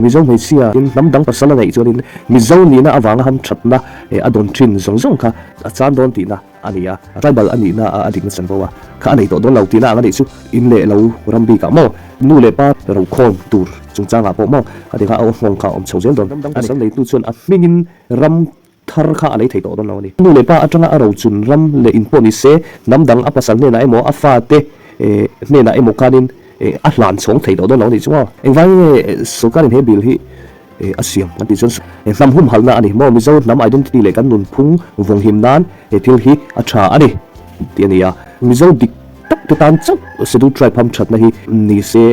Mizo hmeichhia in hnam dang pasal a neih chuanin Mizo nihna avanga hamthatna a dawn thin zawng zawng kha a chan dawn tihna a ni a, tribal a nihna a dikna chanvo a kha a nei tawh dawn lo tihna ang a nih chu in leh lo ram bikah maw nu leh pa rokhawm tur chungchangah pawh maw khati kha a aw nghawng kha a awm chho zel dawn a ni. Hnam dang pasal neitu chuan a hmingin ram thar kha a lei thei tawh dawn lo a ni. Nu leh pa atanga a rochun ram leh in pawh ni se, hnam dang a pasal hnenah emaw a fate hnenah emaw khanin a hlan chhawng thei tawh dawn lo a nih chu maw? Engvangin nge sawrkarin he bill hi a siam kan tih chuan hnam humhalhna a ni maw? Mizo hnam identity leh kan nunphung vawnghim nan he thil hi a tha a ni tih a ni a. Mizo dik tak te tan chauh Scheduled Tribe hamthatna hi ni se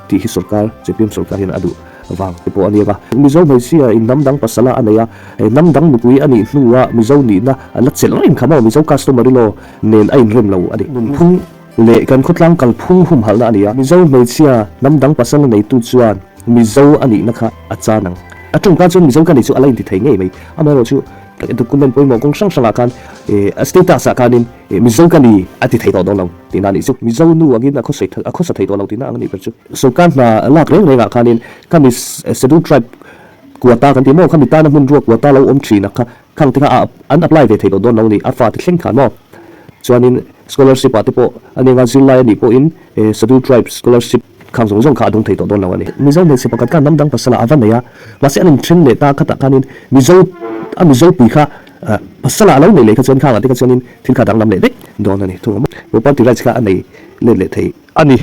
tih hi sawrkar, zpm sawrkar hian a duh vang te pawh a nia. Mizo hmeichhia in hnam dang pasala a nei a, hnam dang nupui a nih hnua Mizo nihna a la chelh reng kha maw? Mizo customary law nen a inrem lo a ni. Nunphung leh kan khawtlang kalphung humhalhna a ni a, Mizo hmeichhia hnam dang pasala neitu chuan Mizo a nihna kha a chan ang. A tawngka chuan Mizo ka nih chu a la inti thei ngei mai. Amaherawhchu document pawimawh kawng hrang hrangah khan a status ah khanin Mizo ka ni a ti thei tawh dawn lo tihna a nih chu. Mizo nu angin a khawsei a khawsa thei tawh lo tihna ang a nih ber chu. Sawrkar hna lak reng rengah khanin khami Scheduled Tribe quota kan ti maw, khami tana hmunrua quota lo awm thin a kha khang te kha a an apply ve thei tawh dawn lo a ni, a fate thleng khan maw. Chuanin scholarship ah te pawh a nia zirlai a nih pawhin Scheduled Tribe scholarship khang zawng zawng kha a dawng thei tawh dawn lo a ni. Mizo hmeichhe pakhat khan hnam dang pasal ah a va nei a, mahse an inthen leh ta khatah khanin Mizo a Mizo pui kha pasal ah a lo nei leh kha chuan khangah te kha chuanin thil kha danglam leh vek dawn a ni. Thung a maw? Property rights kha a nei let leh thei a ni.